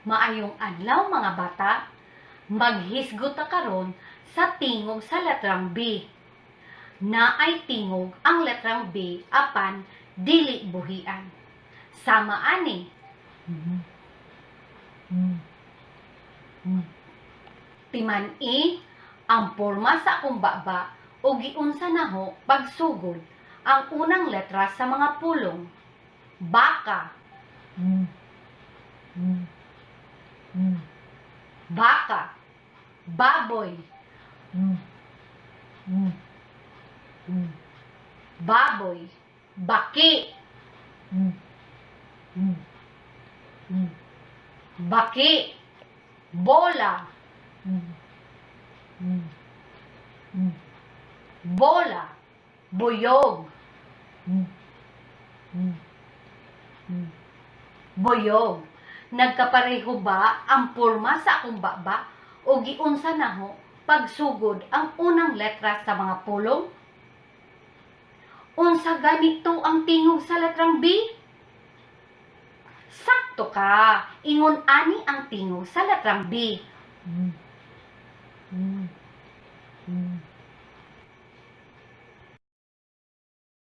Maayong adlaw, mga bata. Maghisgot ta karon sa tingog sa letrang B. Naay tingog ang letrang B apan dili buhian. Sama ani. Timan-i ang porma sa akong baba o giunsa naho pagsugod ang unang letra sa mga pulong. Baka, baka, baboy, baboy, baki, baki, bola, bola, buyog, buyog. Nagkapareho ba ang porma sa akong baba o giunsa naho pagsugod ang unang letra sa mga pulong? Unsa ganito ang tingog sa letrang B? Sakto ka! Ingon ani ang tingog sa letrang B.